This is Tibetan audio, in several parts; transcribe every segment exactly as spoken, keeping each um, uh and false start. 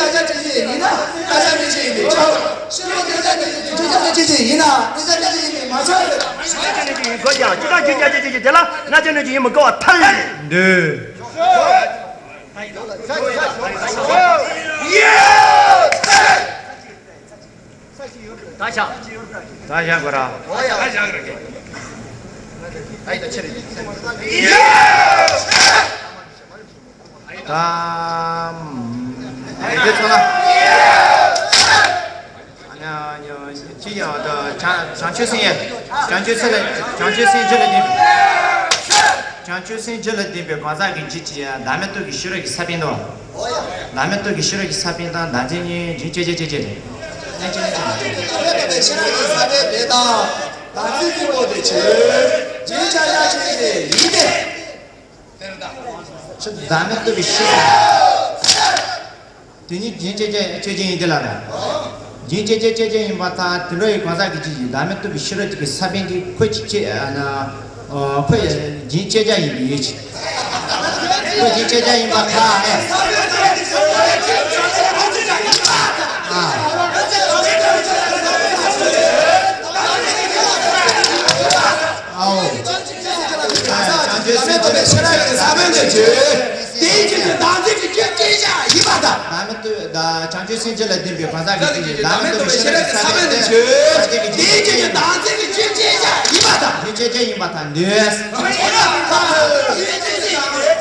ཅག་ཅག་ཅིག་ཅིག་ཡིན་ན་སྐད་ཆ་འདི་ཅིག་ཡིན་པས་ཆོག་ཕྱི་ལོགས་སྐད་ཆ་འདི་ཅིག་ཅིག་ཅིག་ཅིག་ཅིག་ཡིན་ན་སྐད་ཆ་འདི་ཅིག་ཡིན་པས་མ་ཆོག་སྐད་ཆ་འདི་ཅིག་ཡིན་དགོས་ཀྱང་ཅི་ལྟར་ཅིག་ཅག་ཅིག་ཅིག་ཅིག་དེ་ལ་སྐད་ཆ་འདི་ཅིག་ཡིན་མི་དགོས་པ་ཐལ། འདོད། ད་བཞག་ད་བཞག་དགོས་ར། ད་ཡིན་ད་ཕྱིར་ཡིན། ད། མི་དེ་ཚོ་ལ། ཅི་ཡང་ད་བྱང་བྱང་ཆུབ་སེམས་ཡ། བྱང་ཆུབ་སེམས་ལ་བྱང་ཆུབ་སེམས་རྒྱུད་ལ་ལྡན་པའི། བྱང་ཆུབ་སེམས་རྒྱུད་ལ་ལྡན་པའི་གང་ཟག་གི་རྒྱུད་ཀྱི་བདག་མེད་རྟོགས་ཀྱི་ཤེས་རབ་ཀྱི་ས་པཎ་དང་། བདག་མེད་རྟོགས་ཀྱི་ཤེས་རབ་ཀྱི་ས་པཎ་དང་བདག་འཛིན་གཉིས་རྒྱུན་ཆད་ཆད་ཆད་ཆད། བདག་མེད་རྟོགས་ཀྱི་ཤེས་རབ་ཀྱི་ས་པཎ་དེ་དང་། བདག་འཛིན་གཉིས་པོ་དེ་ཆོས་རྒྱུན་ཆད་ཆད་ཆད་ཆད་ཡིན་ཏེ། བདག་མེད་རྟོགས་པའི་ཤེས་རབ། དེ་ཉིད་རྒྱུན་ཆད་ཆད་ཆད་ཅན་ཡིན་ཏེ་ལ་ན། རྒྱུན་ཆད་ཆད་ཆད་ཅན་ཡིན་པར་ཐལ། དེ་འདྲ་བའི་གང་ཟག་གི་རྒྱུད་ཀྱི་བདག་མེད་རྟོགས་པའི་ཤེས་རབ་ཀྱི་ས་པཎ་དེ་ཁོ་ཅིག་ཆད་ན། ཨོ། ཁོ་ཡང་རྒྱུན་ཆད་རྒྱུ་ཡིན་པའི་ཡིད་ཆེས། ཁོ་རྒྱུན་ཆད་རྒྱུ་ཡིན་པ་ཁ་ཨེ། ཨ། ཨའོ། བྱང་ཆུབ་སེམས་དཔའ་ལ་ཤེས་རབ་ཀྱི་ས་བོན་དུ་གྱུར། དེའི་རྒྱུད་ཀྱི་བདག་འཛིན་གྱི་རྒྱུ་ཅི་བྱ་ཡིན་པ་དང་། བདག་མེད་རྟོགས་པའི་བྱང་ཆུབ་སེམས་མཆོག་ལ་ལྡན་པའི་གང་ཟག་གི་རྒྱུད་ཀྱི་བདག་མེད་རྟོགས་པའི་ཤེས་རབ་ཀྱི་ས་བོན་དུ་གྱུར། དེའི་རྒྱུད་ཀྱི་བདག་འཛིན་གྱི་རྒྱུ་ཅི་བྱ་ཡིན་པ་དང་། རྒྱུ་ཅི་བྱ་ཡིན་པ་དང་འདོད།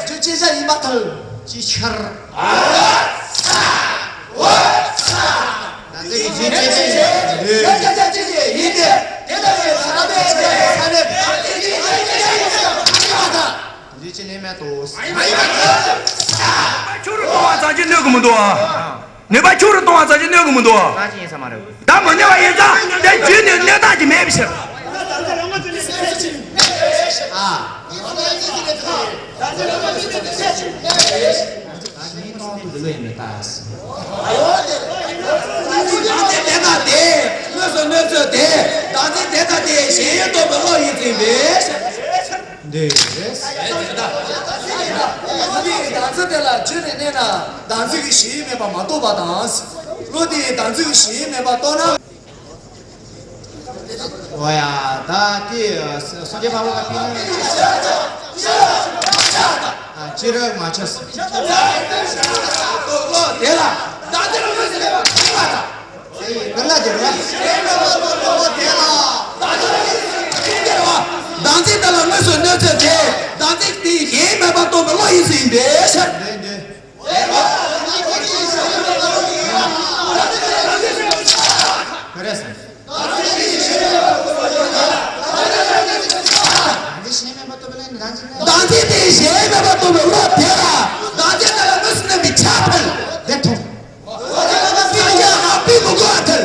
རྒྱུ་ཅི་བྱ་ཡིན་པ་དང་། ཅི་ཕྱིར། ད་ཚིག་གི་རྒྱུ་ཅི་བྱ་ཡིན་པ་དང་འདོད། ཡོད་ཀྱང་ཅི་ཡིན་ཏེ། དེ་ལྟ་བུའི་ས་བོན་དུ་གྱུར། ས་བོན་དུ་གྱུར། རྒྱུ་ཅི་བྱ་ཡིན་པ་དང་། རྒྱུ་ཅི་ནི་མེད་དོ། མ་ཡིན་པ་དང་། ཁྱོད་རུ་གཏོང་བ་ཙམ་གྱིས་གནོད་ཀྱི་མི་འདུག་ཨ། ནུས་པ་ཁྱོད་རུ་གཏོང་བ་ཙམ་གྱིས་གནོད་ཀྱི་མི་འདུག་ཨ། ད་མི་གནོད་པ་ཡིན་ཙང་དེ་རྒྱུ་ནི་གནོད་རྟགས་ཀྱིས་མེད་པའི་ཕྱིར། ཨ། ད་ནི་གཏོང་དུ་འདི་ལོ་ཡིན་མི་ལྟ། བདག་འཛིན་དེ་ལྟ་སྟེ། དངོས་སུ་གནོད་ཚུལ་དེ། བདག་འཛིན་དེ་ལྟ་སྟེ་ཞེན་ཡུལ་རྟོགས་པའི་བློ་ཡིན་ཚུལ་ཡིན་པས། འདི་རེད། བདག་འཛིན་དེ་ལ་རྒྱུད་ནས་གནས་ན་བདག་འཛིན་གྱི་ཞེན་ཡུལ་མེད་པ་མ་རྟོགས་པ་དང་། བློ་དེས་བདག་འཛིན་གྱི་ཞེན་ཡུལ་མེད་པ་རྟོགས་ན། འོ་ཡ། ད་དེ་སངས་རྒྱས་པ་ལ་ཕན་ན། ཅི་རིགས་མ་ཆགས། བློ་དེ་ལ་བདག་འཛིན་ལ་དངོས་སུ་གནོད་པའི་ཕྱིར་བ་དང་། ཨེ་ཀུན་ལ་དེ་རེད། བདག་འཛིན་དེ་ལ་དངོས་སུ་གནོད་ཚུལ་དེ། བདག་འཛིན་དེའི་ཞེན་ཡུལ་མེད་པ་རྟོགས་པའི་བློ་ཡིན་ཚུལ་ཡིན་པས། འདི་འདི། ག་རེ་ཟེར། བདག་འཛིན་ཞེན་མེད་པར་རྟོགས་པའི་བློ་ནི་བདག་འཛིན་ནི། བདག་འཛིན་དེ་ཞེན་མེད་པར་རྟོགས་པའི་བློ་དེ་ལ་བདག་འཛིན་དེ་ལ་དངོས་སུ་གནོད་པའི་ཆ་ཕལ། དེ་མཐོང་། སངས་རྒྱས་རང་སྤེལ་མི་དགོས་པར་ཐལ།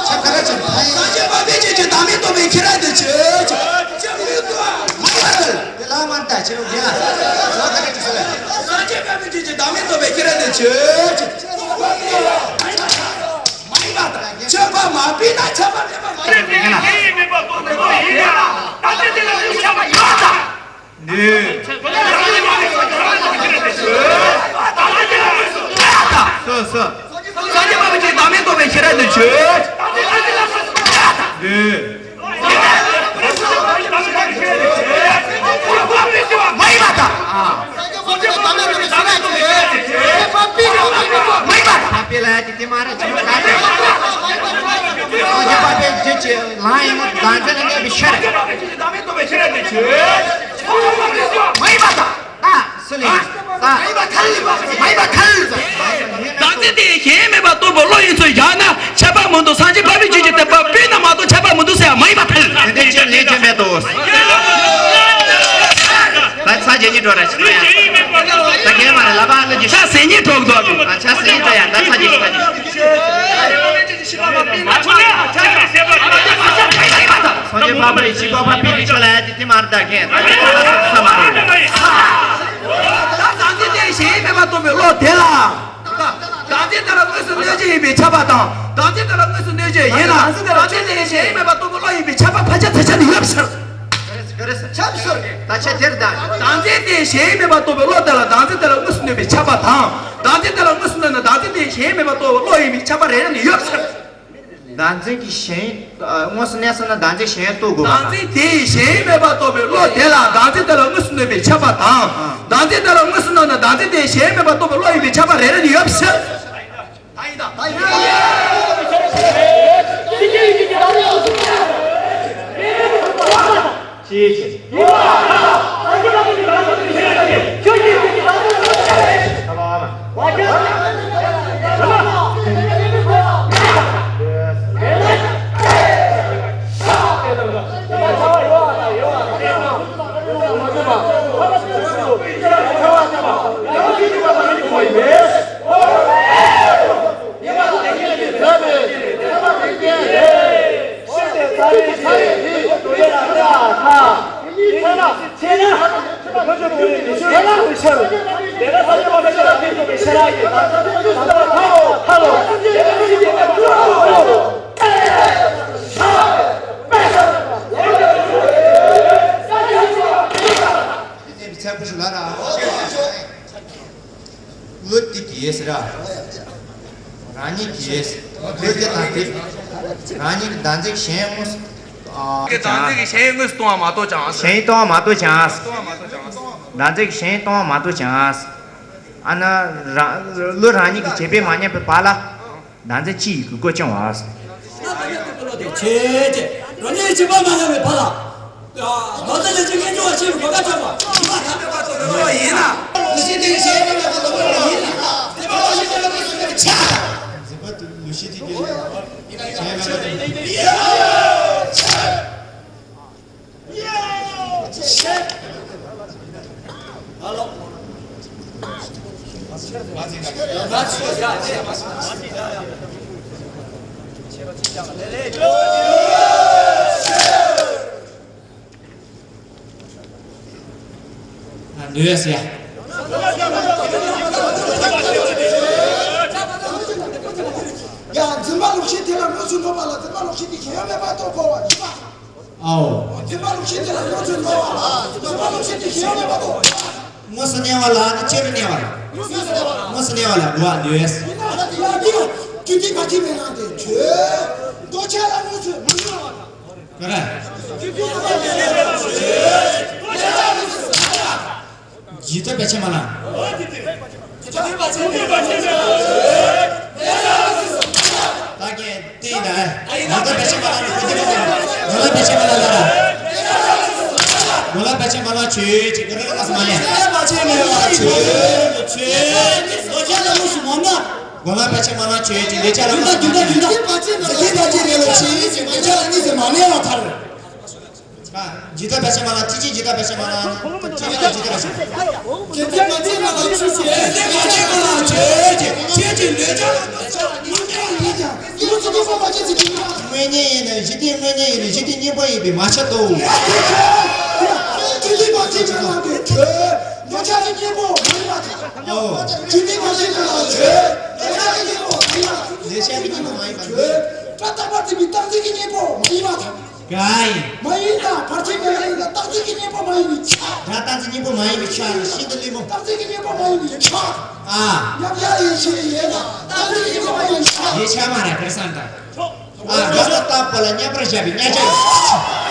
ཁྱབ་ག་རེ་བྱེད། སངས་རྒྱས་པ་ཕལ་ཆེར་གྱི་བདག་མེད་རྟོགས་པའི་ཁྱད་ར་དེ་ཆོས་ཅན། མ་ཡིན་པར་ཐལ། དེ་ལ་མ་ལྟ་ཆེ་བ་དགེ་ལ་ལ་ག་རེ་ཅི་ཟེར། སངས་རྒྱས་པ་ཕལ་ཆེར་གྱི་བདག་མེད་རྟོགས་པའི་ཁྱད་ར་དེ་ཆོས་ཅན། མ་ཡིན་པར་ཐལ། ཁྱབ་པ་མ་སྤེལ་ན་ཁྱབ་པ་མེད་པ་མ་ཡིན་པ། ཡིན་ན། ད་དེ་དེ་ལ་ཁྱབ་པ་ཡོད་ད། འདི། སོ་སོ། སངས་རྒྱས་པ་ཕལ་ཆེར་བདག་མེད་རྟོགས་པའི་ཁྱད་ར་དེ་ཆོས། འདི། མ་ཡིན་པར་ཐལ། ཨ། མ་ཡིན་པར་ཐལ། དེ་མ་རེད། ཅི་མ་ད་དེ། སངས་རྒྱས་པ་ཕལ་ཆེར་གྱི་ལམ་ཡིན་ན་བདག་འཛིན་ལ་གནས་པའི་ཕྱིར། མ་ཡིན་པར་ཐལ། ད་སུ་ལས། ད་མ་ཡིན་པར་ཐལ། མ་ཡིན་པར་ཐལ། བདག་འཛིན་དེ་ཞེན་མེད་པར་རྟོགས་པའི་བློ་ཡིན་ཚུལ་བཞག་ན། ཁྱབ་པ་མི་འདུག་སངས་རྒྱས་པ་ཕལ་ཆེར་གྱི་བདག་པ་སྤེལ་ན་མ་གཏོགས་ཁྱབ་པ་མི་འདུག་ཟེར་ཡ་མ་ཡིན་པར་ཐལ། དེ་འདྲའི་ཅི་ལས་ཅི་མེད་དོ། ད་ཚ་རྒྱ་ཉིད་འགྲོ་ར་ཞིག་ཡ། ད་གན་མ་རེད། ལ་པ་ལ་ཇི་ཤ་ཟེ་ཉིད་འགྲོ་གི་འདུག་ཨ་ཆ་ཟེ་ཉིད་འགྲོ་ཡ། ད་ཚ་རྒྱ་ཞིག་ད་ཅི། སངས་རྒྱས་པ་ཕལ་ཆེར་གྱི་བདག་པ་སྤེལ་ནས་ཆོག་ལ་ཡ། དེ་མ་རེད། ད་གན་ད་ཅི་ད་ས་མ་རེད། ད་བདག་འཛིན་དེ་ཞེན་མེད་པར་རྟོགས་པའི་བློ་དེ་ལ། བདག་འཛིན་དེ་ལ་དངོས་སུ་གནོད་བྱེད་ཡིན་པས་ཁྱབ་པ་དང་། བདག་འཛིན་དེ་ལ་དངོས་སུ་གནོད་བྱེད་ཡིན་ན། བདག་འཛིན་དེ་ཞེན་མེད་པར་རྟོགས་པའི་བློ་ཡིན་པས་ཁྱབ་པ་ཕལ་ཆེར་དེ་ཆ་ནི་ཡོད་ཕྱིར། ཁྱབ་ཕྱིར། ད་ཆ་དེར་ད། བདག་འཛིན་དེ་ཞེན་མེད་པར་རྟོགས་པའི་བློ་དེ་ལ་བདག་འཛིན་དེ་ལ་དངོས་སུ་གནོད་པས་ཁྱབ་པ་དང་། བདག་འཛིན་དེ་ལ་དངོས་སུ་གནོད་ན་བདག་འཛིན་དེ་ཞེན་མེད་པར་རྟོགས་པའི་བློ་ཡིན་པས་ཁྱབ་པ་རེ་རེ་ནི་ཡོད་ཕྱིར། བདག་འཛིན་གྱི་ཞེན་ཡུལ་དངོས་སུ་གནས་སོང་ན་བདག་འཛིན་ཞེན་ཡུལ་རྟོགས་དགོས་པ་དང་། བདག་འཛིན་དེ་ཞེན་མེད་པར་རྟོགས་པའི་བློ་དེ་ལ་བདག་འཛིན་དེ་ལ་དངོས་སུ་གནོད་པས་ཁྱབ་པ་དང་། བདག་འཛིན་དེ་ལ་དངོས་སུ་གནོད་ན་བདག་འཛིན་དེ་ཞེན་མེད་པར་རྟོགས་པའི་བློ་ཡིན་པས་ཁྱབ་པ་རེ་རེ་ནི་ཡོད་ཕྱིར། ད་ཡིན་ད། ད་ཡིན་ད། ཅིའི་ཕྱིར། ཡེས་ར། རང་ཉིད་ཀྱི་ཡེས། བོད་དེ་དང་དེ། རང་ཉིད་ཀྱི་བདག་འཛིན་གྱི་ཞེན་དངོས་སུ། ཨ། ཀྱི་བདག་འཛིན་གྱི་ཞེན་དངོས་སུ་གཏོང་བ་མ་གཏོགས་ཀྱང་། ཞེན་གཏོང་བ་མ་གཏོགས་ཀྱང་། གཏོང་བ་མ་གཏོགས་ཀྱང་། བདག་འཛིན་གྱི་ཞེན་གཏོང་བ་མ་གཏོགས་ཀྱང་། ཨ་ན། རང་། བློ་རང་ཉིད་ཀྱི་བྱེད་པས་མ་ཉམས་པའི་བར་ལ། བདག་འཛིན་ཅི་ཡི་གི་སྒོ་སྐྱོང་བ། བྱེད་ཅེས། རང་ཉིད་ཀྱི་བྱེད་པ་མ་ཉམས་པའི་བར་ལ། ལོ་ཙཱ་ལས་ཀྱི་ངེས་འབྱུང་བ་ཆེས་གོ་བ་ཆོག་པ། ཡིན་ན། ལུགས་ཤེས་དེ་ཞེས་པའི་ལ་ཁ་ཐོག་ཡིན་ན། དེ་མ་ལུགས་ཤེས་དེ་ལ་ཁ་ཐོག་ཆགས། འཛིན་པ་དེ་ལུགས་ཤེས་དེ་གི་ཞེས་པའི་ལ་ཁ་ཐོག་ཡིན་ན། ནུས་ཡ། ཡ། འཛིན་པ་ལུགས་ཤེས་དེ་ལ་དངོས་སུ་འགྲོ་བ་ལ་འཛིན་པ་ལུགས་ཤེས་དེ་གཞན་ཡང་མེད་པར་རྟོགས་དགོས་པ་ཡིན་པ། ཨའོ། འཛིན་པ་ལུགས་ཤེས་དེ་ལ་དངོས་སུ་འགྲོ་བ་ལ་འཛིན་པ་ལུགས་ཤེས་དེ་གཞན་ཡང་མེད་པར་རྟོགས། དངོས་སུ་གནས་པ་ལ་ནི་ཅི་རུ་གནས་པ་རེད། དངོས་སུ་གནས་པ་ལ་གོ་བ་འདོད། ཡིན་ན་ཡ་དེ་ཡང་རྒྱུ་མཐུན་བར་ཆད་མེད་ན་དེ་ཆོས། འདོད་ཆགས་ལ་དངོས་སུ་མི་འགྲོ་བ་དང་། ག་རེ། རྒྱུ་མཐུན་བར་ཆད་མེད་ན་དེ་ཆོས། འདོད་ཆགས་ལ་དངོས་སུ་མི་འགྲོ་བ་དང་། ཇི་ལྟར་བར་ཆད་མ་ལ། བདག་གིས་བསྟན་ད། ཇི་ལྟར་བར་ཆད་མ་ལ་ནི་ཁོ་ཇི་ལྟར་བར་ཆད་མ་ལ་ལ། གོ་ལ་བར་ཆད་མ་ལ་ཆོས་ཅིག་གི་རིགས་ལ་སུ་མ་ལས། བར་ཆད་མེད་པ་ཆོས། ཆོས། འདོད་ཆགས་ལ་དངོས་སུ་མ་ན། གོ་ལ་བར་ཆད་མ་ལ་ཆོས་ཅིག་འདོད་ཆགས་ལ་དངོས་སུ་མ་ན། ཇི་ལྟར་བར་ཆད་མ་ལ་ཆོས་ཅིག་འདོད་ཆགས་ལ་དངོས་སུ་མ་ན། ཇི་ལྟར་བར་ཆད་མ་ལ་ཐར། ཇི་ལྟར་བར་ཆད་མ་ལ་ཐེག་ཆེན་ཇི་ལྟར་བར་ཆད་མ་ལ། ཐེག་ཆེན་ཇི་ལྟར་བར་ཆད་མ་ལ་ཆོས་ཅན། ཇི་ལྟར་བར་ཆད་མ་ལ་ཆོས་ཅན། ཇི་ལྟར་བར་ཆད་མ་ལ་ཆོས་ཅན། ཆོས་ཅན་འདོད་ཆགས་ལ་འདོད་ཆགས་ལ་དངོས་གཉེན་ཡིན་ཀྱང་དངོས་སུ་གཉེན་པོ་མ་བྱེད་ཅིག་དངོས་གཉེན་ཡིན་ན་གཞི་དེ་དངོས་གཉེན་ཡིན་ན་གཞི་དེ་གཉེན་པོ་ཡིན་པས་མ་ཁྱབ་དོ། ཇི་ལྟར་བར་ཆད་མ་ལ་ཆོས། འདོད་ཆགས་ཀྱི་གཉེན་པོ་མ་ཡིན་པ་དང་། ཨོ། ཇི་ལྟར་བར་ཆད་མ་ལ་ཆོས། འདོད་ཆགས་ཀྱི་གཉེན་པོ་མ་ཡིན་པ་དང་། འདོད་ཆགས་ཀྱི་གཉེན་པོ་མ་ཡིན་པ་དང་། ཆོས། སྒྲ་རྟག་པར་འཛིན་པའི་རྟག་འཛིན་གྱི་གཉེན་པོ་མ་ཡིན་པ་དང་། ག་ཡིན། མ་ཡིན་ན་བར་ཆད་མེད་ལ་ཡིན་ན་རྟག་འཛིན་གྱི་གཉེན་པོ་མ་ཡིན་པའི་ཕྱིར། སྒྲ་རྟག་འཛིན་གཉེན་པོ་མ་ཡིན་པའི་ཕྱིར་ཤིན་ཏུ་གླེན་པོ། རྟག་འཛིན་གྱི་གཉེན་པོ་མ་ཡིན་པའི་ཕྱིར། ཨ། མཉམ་གཞག་ཡེ་ཤེས་ཡིན་ན་རྟག་འཛིན་གྱི་གཉེན་པོ་མ་ཡིན་པའི་ཕྱིར། ཡེ་ཤེས་མ་རེད་ཁེར་སང་ད། ཨ། རྟག་པ་ལ་མཉམ་པར་བཞག་པའི་མཉམ་གཞག་ཡིན།